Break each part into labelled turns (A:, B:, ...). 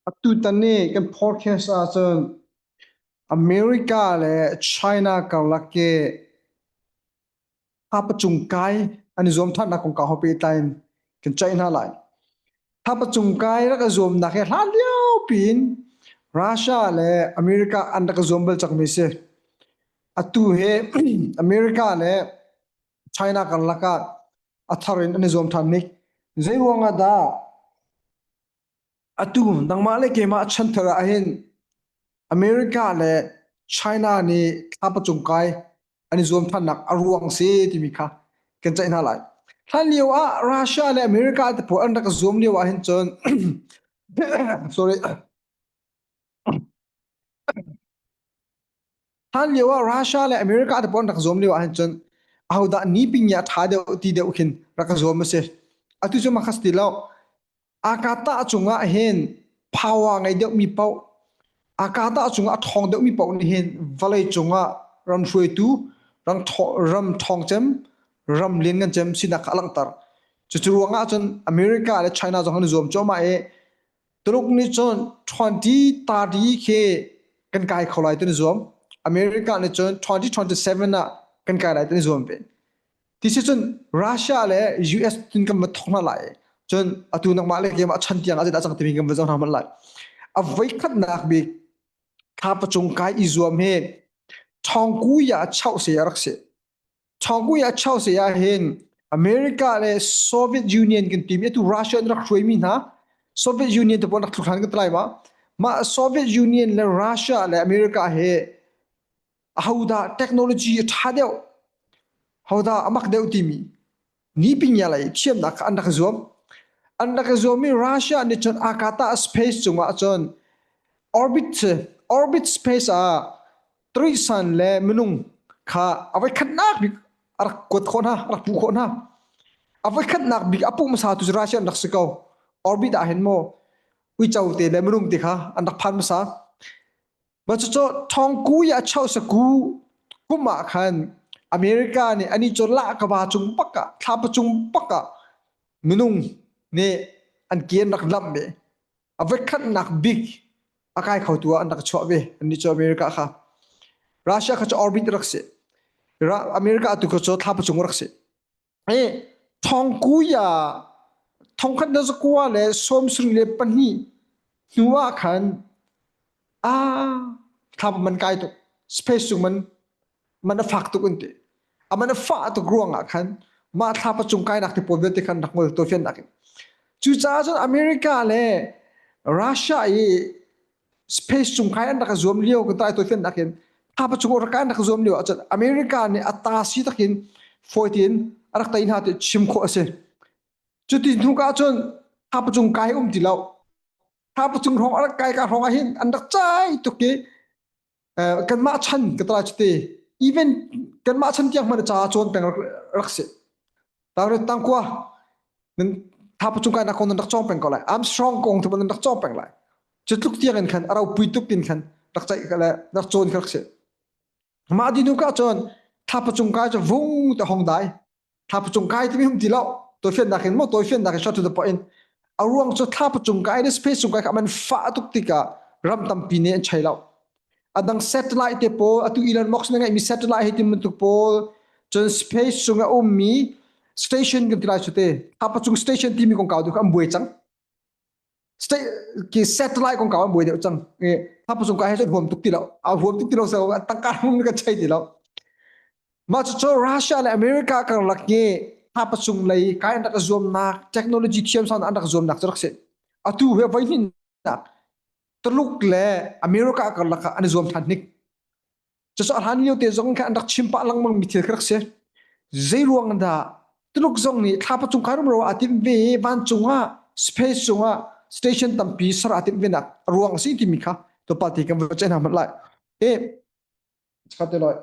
A: Atutan ni kan podcast ahcun America le China karlak i thapacung kai an i zuam ṭhannak kongkau he pehtlai in kan ceih hna lai. Thapacung kai rak i zuamnak hi hlan lio piin Russia le America an rak i zuam bal cangmi si. Atu hi America le China karlak ah a thar in an i zuam ṭhan nik. Zei ruang ah dah Atu nangmah le keimah chanthar ah hin America le China nih thlapa cung kai an i zuam thannak a ruang si timi kha kan ceih hna lai. Hlan lio ah Russia le America te pawl an rak zuam lio ah hin cun sorry Hlan lio ah Russia le America te pawl an rak zuam lio ah hin cun ahodah ni ping a ṭha deuh ti deuh khin rak zuam a si. Atu cu mah kha si ti lo. Akata cungah hin power ngei deuhmi paoh akata cungah a ṭhawng deuhmi paoh nih hin vawlei cungah ram hruaitu, ram ṭhawng cem, ram lianngan cem sinak kha a langhter. Cucu ruangah cun America le China zong an i zuam cuahmah i Tuluk nih cun 2030 khi kan kai kho lai tin zuam. America nih cun 2027 ah kan kai lai tin zuam ve. Ti si cun Russia le US tin kan va thok hna lai. Cun atu nangmah le keimah chan tiang ah zeidah cang timi kan va zoh hna hmanh lai. A voikhatnak bik thlapa cung kai i zuam hi thongku ya chauh se a rak si. Chawngkui ah Chelsea ah hin America le Soviet Union kan timi atu Russia an rak hruaimi hna Soviet Union te pawl rak thluk hlan kan tlai ma mah Soviet Union le Russia le America he ahodah technology a ṭha deuh hodah a mak deuh timi ni pinya lei thiamnak kha an rak zuam an rak zuam i Russia nih cun akata space cungah cun orbit orbit space ah Trisan le minung kha a voikhatnak bik a rak kuat khawh hna, a rak puh khawh hna. A voikhatnak bik a puh hmasa tu cu Russia an rak si ko. Orbit ah hin maw uico te le minung te kha an rak phan hmasa. Mah cucu thongku i a chau saku kum ah khan America nih ani cu lahkava cung bak ah thlapa cung bak ah minung nih an ke an rak lamh ve. A voikhatnak bik a kai kho tu ah an rak chuah ve annih cu America kha Russia kha cu orbit rak si America tu kha cu thlapa cung rak si e thongkuya thongkhat na zakua le sawm suri le pahnih hnu ah khan a thlapa man kai tuk space cung man man a fak tuk an ti a man a fah tuk ruang ah khan mah thlapa cung kainak te pawl vialte khan rak ngol to fian nak in cucaah cun America le Russia i space cung kai an rak zuam lio kan tai to fian nak in thlapa cung rak an rak zuam lio ahcun America nih a ta si takin fawi tein a rak tei hna ti chim khawh a si cuti hnu ka cun thlapa cung kai um ti lo thlapa cung hrawng a rak kai ka hrawng ah hin an rak cai tuk i kanmah chan ka tla cu te even kanmah chan tiang hmanh ca cawn peng rak si tangre tangkua nan thapa cung kai nak kong nan rak cawng peng ko lai Armstrong kong thu nan rak cawng peng lai cu tluk tiang in khan aro pui tuk tin khan rak caih ka le rak cawn kha rak si mah dinu ka cun thapa cung kai cu vung te hong dai Thlapa cung kai timi hum ti lo. Tawifiannak in maw tawifiannak in short to the point. A ruang cu thlapa cung kai le space cung kai kha man fah tuk tikah ram tampi nih an chei lo. Adang satellite te pawl atu Elon Musk na ngeihmi satellite hei ti bantuk pawl cun space cung a ummi station kan ti lai cu te thlapa cung station timi kongkau tu kha an buai cang. State ki satellite kongkau an buai deuh cang. Thlapa cung kai he cun huam tuk ti lo. A huam tuk ti lo so tangka hmung ka chei ti lo. Mah cucu Russia le America karlak i thlapa cung lei kai an rak i zuamnak, technology thiamsang an rak zuamnak cu rak si. Atu hi voihnihnak Tuluk le America karlak ah an i zuam ṭhan hnik. Cucu a hlan lio te zong khan an rak chim pah lengmang mi thil kha rak si. Zei ruang dah Tuluk zong nih thlapa cung kai rumro aa timh ve i vancung ah space cung ah station tampi ser aa timh ve nak a ruang a si timi kha tlawmpal te kan va ceih hna hmanh lai. E Khat te loi.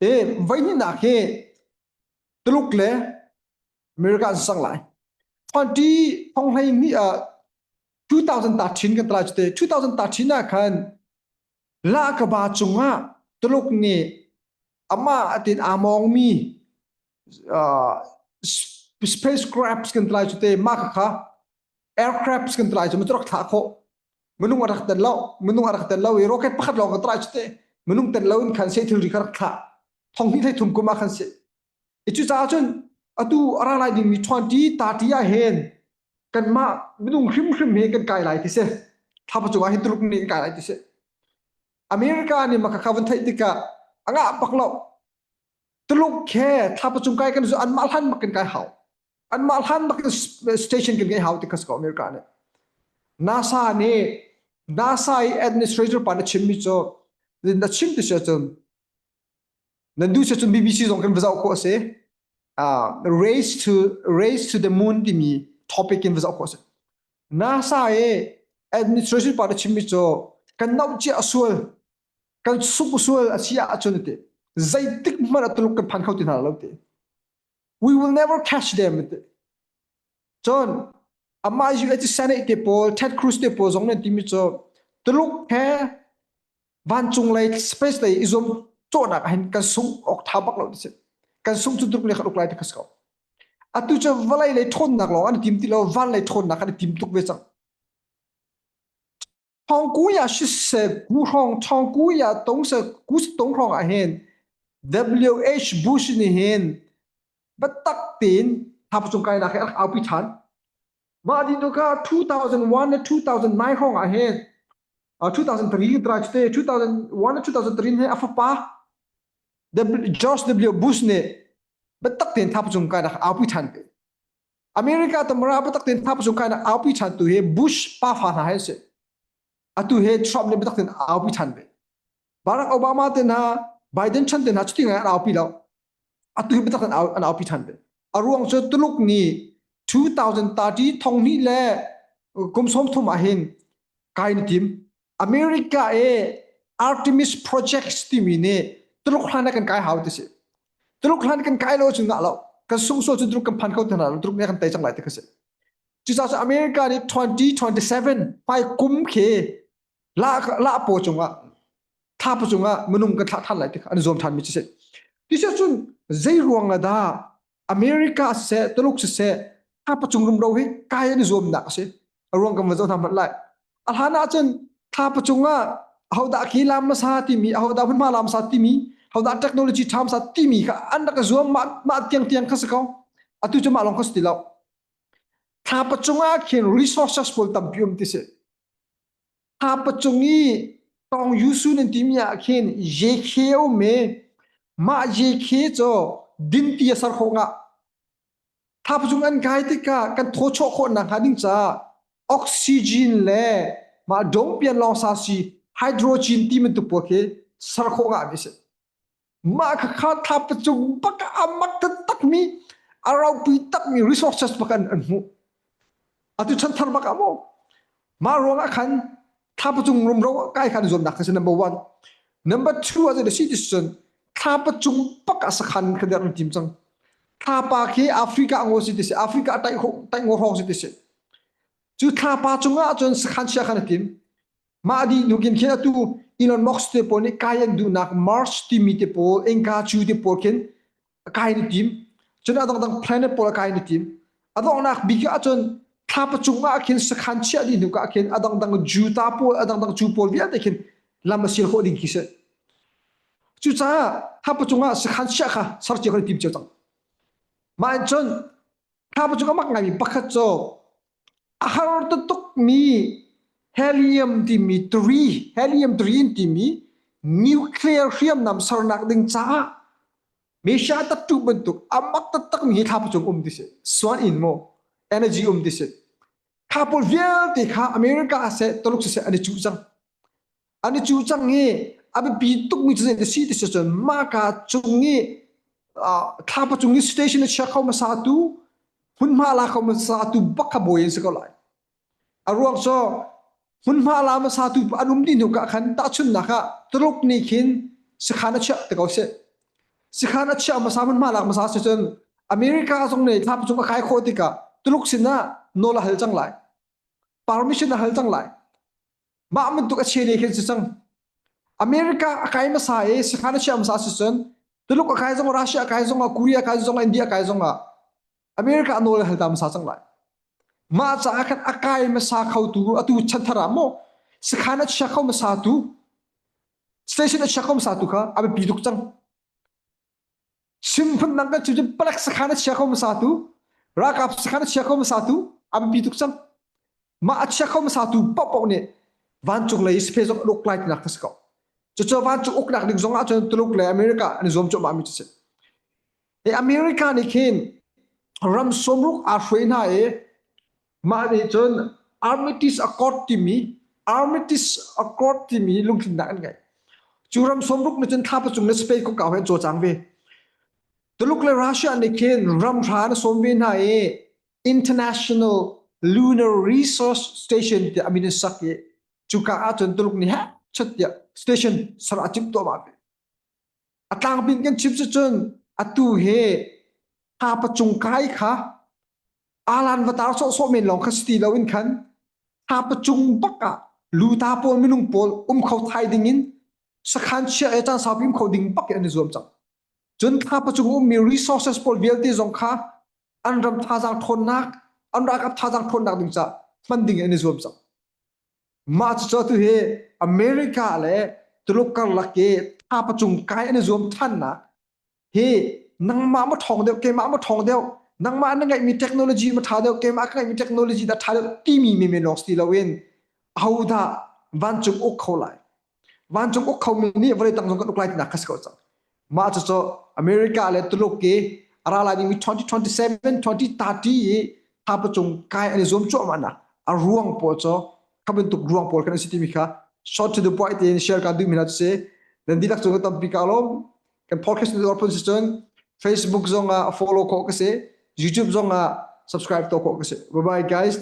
A: E voihnihnak hi Tuluk le America an sang lai. 20 thong hlei ni ah 2013 kan tla te 2013 ah khan Lahkaba cungah Tuluk nih amah atin aa mawngmi uh, spacecrafts kan tla te mah kha. Aircrafts kan try cu rak thlah khawh. Minung a rak tel lo, minung a rak tel lo i rocket pakhat lawng ka try cu te minung tel lo in khan se thilri kha rak thlah. Thong hnih thei thum kum ah khan si. I cucaah cun atu a ra lai dingmi 2030 ah hin kanmah minung hrimhrim hi kan kai lai ti si. Thlapa cungah hin Tuluk nih kan kai lai ti si. America nih mah kha van theih tikah a ngah bak lo. Tuluk he thlapa cung kai kan zu anmah hlan bak kan kai hau. Anmah hlan bak in station kan ngei hau ti kha si ko America nih. NASA nih NASA i administrator pa na chimmi cu na chim ti si ahcun nan duh si ahcun BBC zong kan va zoh khawh a si. Uh, race to race to the moon timi topic in va zoh khawh a si. NASA i administration pa na chimmi cu kan nauh cia a sual kan suk sual a si ahcun ti zeitik hmanh ah Tuluk kan phan kho ti hna lo ti. We will never catch them ti. Cun amah US Senate te pawl Ted Cruz te pawl zong nan timi cu Tuluk he vancung lei space lei i zuam cawhnak ah hin kan sung awk tha bak lo ti si. Kan sung cu Tuluk nih khan uk lai ti kha si ko. Atu cu vawlei lei ṭhawnnak lawng an i tim ti lo, van lei ṭhawnnak an i tim tuk ve cang. Thawngku ya siseh ku hrawng thawngku ya tong se ku tong hrawng ah hin WH Bush nih hin biatak tein thap cung kainak hi a rak aupi ṭhan. Mah dih tukah 2001 le 2009 hrawng ah hin 2003 trai te 2001 le 2003 he a fapa George W. Bush nih biatak tein thap cung kainak aupi ṭhan ve. America tamara biatak tein thap cung kainak aupi ṭhan tu hi Bush pa fa hna he si. Atu he Trump nih biatak tein aupi ṭhan ve. Barack Obama te hna Biden chan te hna cuti ngai an aupi lo. Atu hi biatak tein an aupi ṭhan ve. A ruang cu Tuluk nih 2030 thong hnih le kum sawm thum ah hin kai na tim. America i Artemis Projects timi nih Tuluk hlan ah kan kai hau ti si. Tuluk hlan kan kai lo cu ngah lo. Kan sungso cu Tuluk kan phan kho ti hna lo. Tuluk nih kan tei cang lai ti kha si. Cucaah cu America nih 2027 hmai kum khi la la paw cungah thlapa cungah minung kan thlah than lai ti kha an zuam than mi cu si. Ti cun zei ruang ah dah America siseh Tuluk siseh thlapa cung rumro hi kai an i zuamnak a si. A ruang kan van zoh hna hmanh lai. A hlan ahcun thlapa cungah ahodah khi lam hmasa timi, ahodah hmunhma lam hmasa timi, ahodah technology ṭha hmasa timi kha an rak i zuam mah, mah tiangtiang kha si ko. Atu cu mah lawng kha si ti lo. Thlapa cungah khin resources pawl tampi um ti si. Thlapa cung i tawng yusun an timi ah khin yekhe a um i mah yekhe cu dinti a ser khawh ngah. Thlapa cung an kai tikah kan thawchuah khawh nakhnga ding caah oxygen le mah dongpian lawng sa si hydrogen ti bantuk pawl khi ser khawh ngah mi si. Mah khakha thlapa cung bak ah a mak taktakmi a ropui takmi resources bak an an hmuh. Atu chanthar bak ah maw? Mah ruang ah khan thlapa cung rumro kai khan zuamnak kha si number one. Number two ah si ti cun thlapa cung bak ah sakhan kha der an tim cang. Thlapa khi Africa ngo si ti si Africa tai tai ngo hrawng si ti si. Cu thlapa cungah cun sakhan chia khan a tim. Mah dih hnu khin khin atu Elon Musk te pawl nih kai an duhnak Mars timi te pawl, Engka cu te pawl khin kai an i tim. Cun a dangdang planet pawl a kai an i tim. A donghnak bik ahcun thlapa cung ah khin sakhan chiah dih hnu ah khin a dangdang Juta pawl, a dangdang cu pawl vialte khin lam a sial khawh ding khi si. Cucaah thlapa cung ah sakhan chiah kha ser cio kan i tim cio cang. Mah in cun Thlapa cung a mak ngaimi pakhat cu a har tukmi helium timi turi helium turi in timi nuclear hriamnam sernak ding caah Mesha tattu bantuk a mak taktakmi hi thlapa cung um ti si suan in maw energy um ti si kha pawl vialte kha America seh Tuluk siseh an i cuh cang an i cu cang i a biapi tukmi cu zei si ti si cun mahka cung i thlapa cung i station a chia kho hmasa tu hmunhma la kho hmasa tu bak kha bawi an si ko lai a ruang cu hmunhma la hmasa tu an um dih hnu ka khan tahchunnak ah Tuluk nih khin sakhan a chiah te ko seh sakhan a chiah hmasa hmunhma lak hmasa si cun America zong nih thlapa cung a kai khawh tikah Tuluk sinah nawl a hal cang lai permission a hal cang lai Mah bantuk a chia ne khin si cang. America a kai hmasa i sakhan a chiah hmasa si cun Tuluk a kai zong Russia a kai zong ah Korea a kai zong ah India a kai zong ah America a nawl a hal ta hmasa cang lai. Mah caah khan a kai hmasa khotu atu chanthar ah maw sakhan a chia kho hmasa tu station a chia kho hmasa tu kha a biapi tuk cang. Simphun dang kan chim cun palek sakhan a chia kho hmasa tu ralkap sakhan a chia kho hmasa tu a biapi tuk cang. Mah a chia kho hmasa tu paohpaoh nih vancung lei space zong an uk lai tinak ka si ko. Cucu vancung uknak ding zong ah cun Tuluk le America an i zuam cuahmah mi cu si. America nih khin ram sawmruk aa hruai hna i mah nih cun Armistice Accord timi Armistice Accord timi lungtlinnak an ngei. Cu ram sawmruk nih cun thlapa cung le Spain kongkau he an cawlcang ve. Tuluk le Russia nih khin ram hra an sawm ve hna i International Lunar Resource Station tiah a min an sak i cuka ahcun Tuluk nih heh chat tiah station ser a timh tuahmah ve. A tlangpin kan chim cun atu hi thapa cung kai kha alan va tar sawhsawh men lawng kha si ti loin khan thapa cung bak ah luta pawl minung pawl um kho thai ding in sakhan chia e caan saupi um kho ding bak in an i zuam cang. Cun thapa cung ummi resources pawl vialte zong kha an ram thazaang ṭhawnnak an ralkap thazaang ṭhawnnak ding caah hman ding in an i zuam cang. Mah cucu atu hi America le Tuluk karlak i thapa cung kai an i zuam ṭhannak hi nangmah ma ṭhawng deuh keimah ma ṭhawng deuh nangmah na ngeihmi technology ma ṭha deuh keimah ka ngeihmi technology dah ṭha deuh timi menmen lawng si ti loin ahodah vancung uk kho lai vancung uk khomi nih vawlei tang zong kan uk lai tinak kha si ko cang mah cucu America le Tuluk i a ra lai dingmi 2027 2030 i thapa cung kai an i zuam cuahmah nak a ruang pawl cu kha bantuk ruang pawl kan si timi kha short to the point in share kan duhmi hna cu si nan dihlak cung tampi ka lawm kan podcast ni phun si cun Facebook zong ah follow khawh ka si YouTube zong ah subscribe to khawh ka si bye bye guys.